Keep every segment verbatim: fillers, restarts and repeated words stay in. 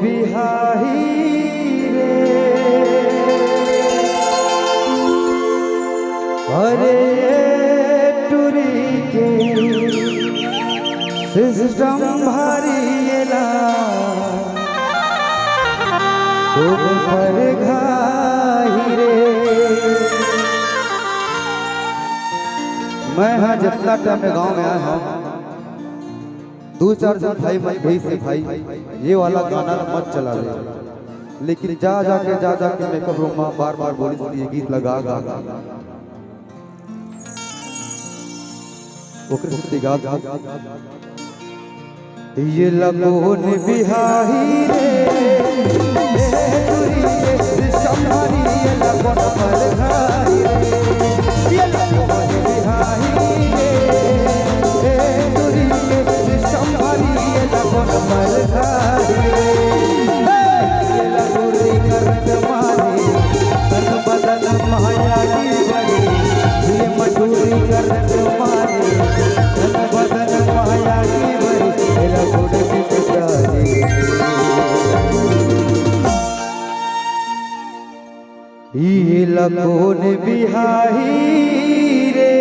बिहाही रे, अरे ये टुरी के सिस्टम भारी एला कोन परघाही रे। मैं हा जितना टाइम में गांव में आया हूं, दू चार झन भाई मन कहिस हे, "भाई, ये वाला गाना ल मत चलावे।" लेकिन जा, जा के, जा, जा के मेकअप रूम म बार, बार बोलिस कि ये गीत लगा, गा, गा। ओकरे सेती गात हंव। ये लगोन बिहाही रे, ए टुरी के संभारी, ये लगोन परघाही रे। ये लगोन बिहाही रे, ए टुरी के संभारी, ये लगोन परघाही रे। ए, ये लगोरी करत मारे, तन बदन माया की बरी, ये मटूरी करत मारे, तन बदन माया की बरी, ये लगोन बिहारी। ये लगोन बिहाही रे,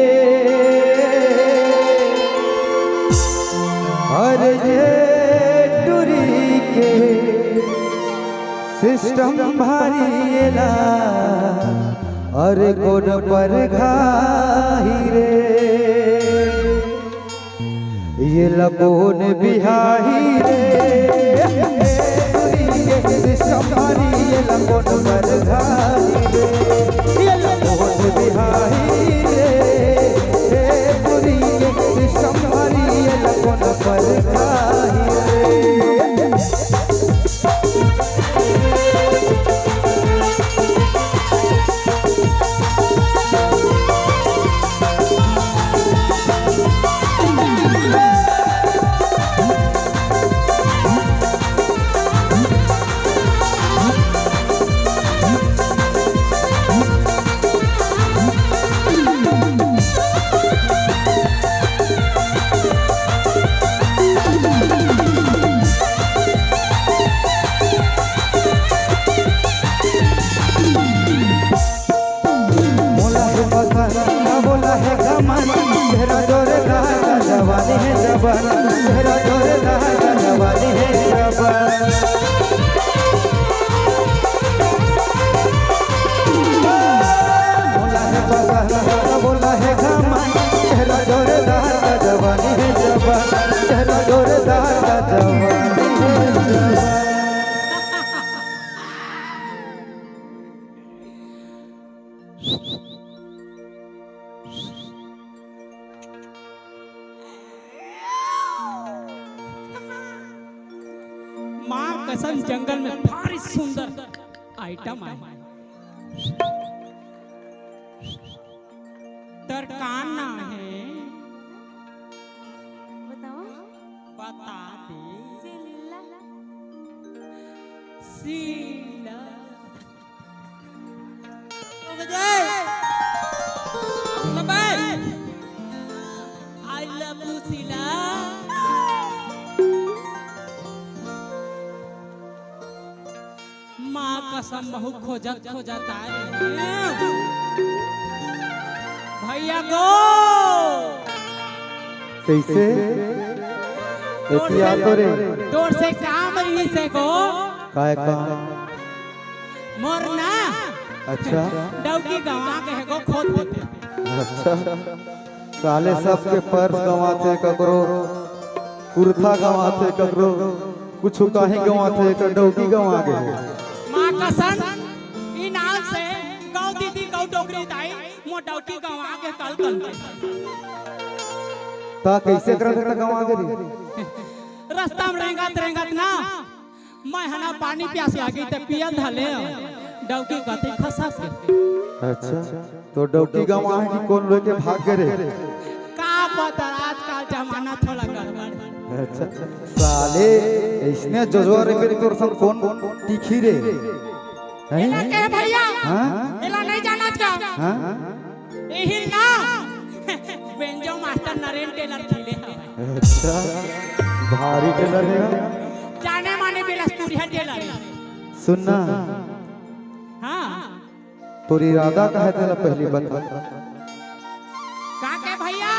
अरे ये टुरी के सिस्टम भारी एला, अरे कोन परघाही रे। ये लगोन बिहाही रे, ए टुरी के संभारी, ये लगोन परघाही रे। ये लगोन बिहाही रे, ए टुरी के संभारी, ये लगोन परघाही रे। मोला हे पसंद, ना बोला हे गमन, तेरा जोरदार का जवानी है जबन, तेरा जोरदार का जवानी है जबन। मोला हे पसंद, ना बोला हे गमन, तेरा जोरदार का जवानी है जबन, तेरा जोरदार का जवानी है जबन। माँ कसम, जंगल में भारी सुंदर आइटम आय। तोर का नाम हे? बताओ। बता दे। शीला। शीला। माँ कसम, महूँ खोजत खोजत आय रहेंव भैया गो। कइसे? तोर से काम रहिस हे गो। काय काम? मोर ना। अच्छा। डौकी गंवा गे हे गो, खोज देते। अच्छा। साले सबके पर्स गंवाथे, ककरो कुर्ता गंवाथे, ककरो कुछु काहीं गंवाथे, एकर डौकी गंवा गे हे। माँ कसम, ई नाल से गौ दीदी, गौ डोकरी दाई, मोर डौकी गंवा गे कल कल। त कइसे करत हे त गंवा गे रे? रस्ता म रेंगत रेंगत ना, मैं हना पानी प्यास लागी त पियन धले हंव। डौकी कति खसक गे। अच्छा, त डौकी गंवा गे हे कि कोन लेके भाग गे रे? का पता, आजकल जमाना थोड़ा गड़बड़ हे। अच्छा, साले, अइसने जोजवा रे, तोर संग कोन टिकही रे? हैं? एला के भैया? हाँ? एला नहीं जानत का? हाँ? एही ना, बेंजो मास्टर नरेन टेलर खिले हवय। अच्छा, भारी टेलर हे। जाने माने बिलासपुरिया टेलर। सुन ना, हाँ। तोर इरादा का हे, तेला पहली बता। का के भैया?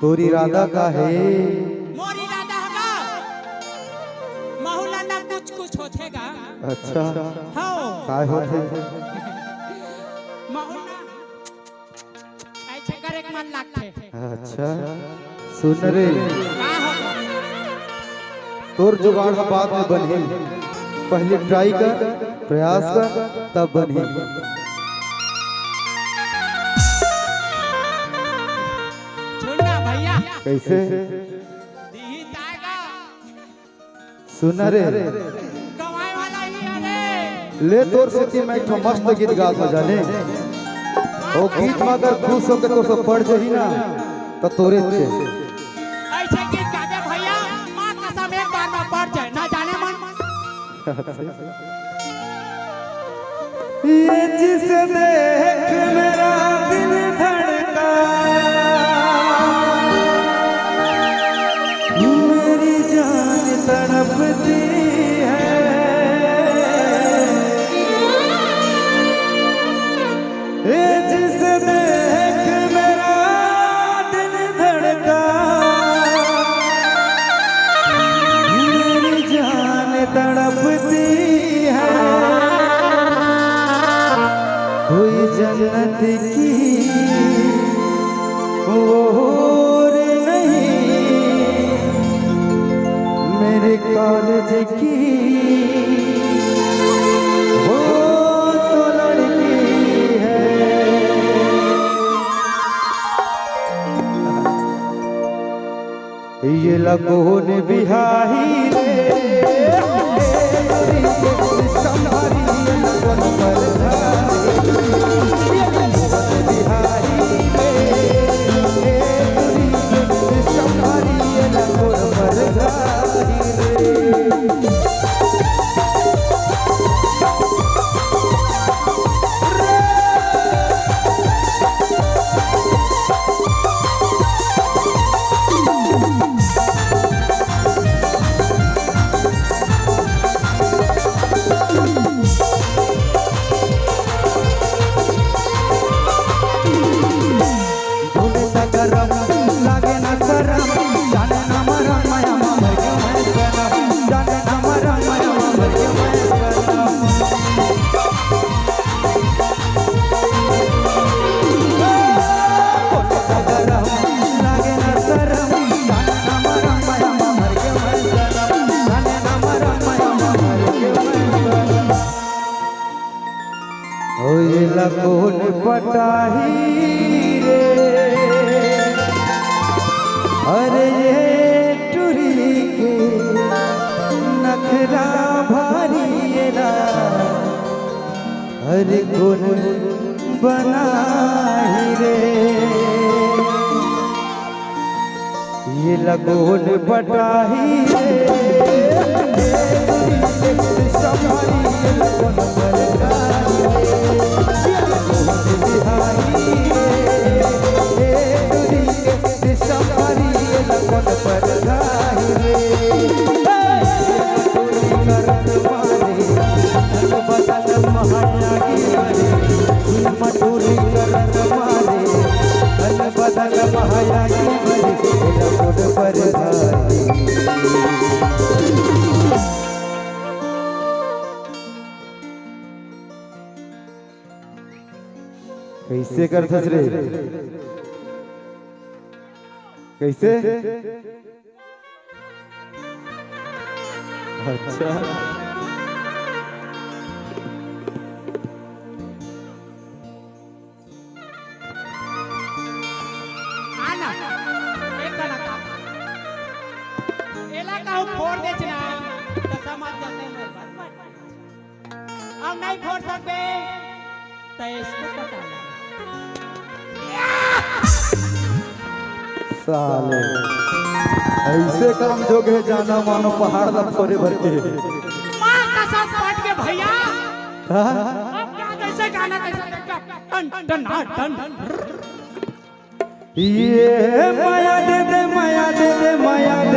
तोर इरादा का हे? मोर इरादा हगा, महू ला ना कुछ कुछ होथे गा। अच्छा। हो। काय होथे? महू ला ऐसे करे के मन लागथे। अच्छा, सुन रे। का हो? तोर जुगाड़ ह बाद में बनही, पहली try कर, प्रयास कर, तब बनही। सुन ना भैया। कैसे? दिही ताय गा। सुन रे। गवाए वाला ही है रे। ले तोर सेती मैं एक ठो मस्त गीत गात हो जाने। ओ गीत में अगर खुश होके तोर से पड़ जाही ना, तो तोरे चे। ऐसे गीत गा दे भैया, माँ कसम एक बार में पड़ जाए, ना जाने मन। ये जिसे देख मेरा दिल धड़का, मेरी जान तड़पती है। ये जिसे देख मेरा दिल धड़का, मेरी जान तड़पती है। कोई जन्नत की वो हूर नहीं, मेरे कॉलेज की वो तो लड़की है। ये लगोन बिहारी रे, संभारी ये लगोन पर भारी। ये लगोन बिहारी रे, संभारी ये लगोन पर भारी रे। ओ एला कोन पटाही रे? अरे ये टुरी के नखरा भारी एला, अरे कोन बनाही रे? ये लगोन पटाही रे, संभारी ये लगोन परधाही रे, ये लगोन बिहारी रे, ए दुरी के संभारी ये लगोन परधाही रे। हे! टोली करत मारे, बदल महायागी रे, मटोली करत मारे, बदल महायागी रे, लगोन परधाही। कैसे करथस रे? कैसे? अच्छा। आना, एक कना का। एला कहूँ फोड़ देच ना, तो समझ जाते हैं। अब नहीं फोड़ सकते, तो इसको पटा लो। साले, ऐसे काम जोगे जाना मानो पहाड़ ला फोरे बर के। माँ कसम पट के भैया। हाँ? अब का जैसे गाना कैसे देखा? टन टन टन। ये माया दे दे, माया दे दे, माया दे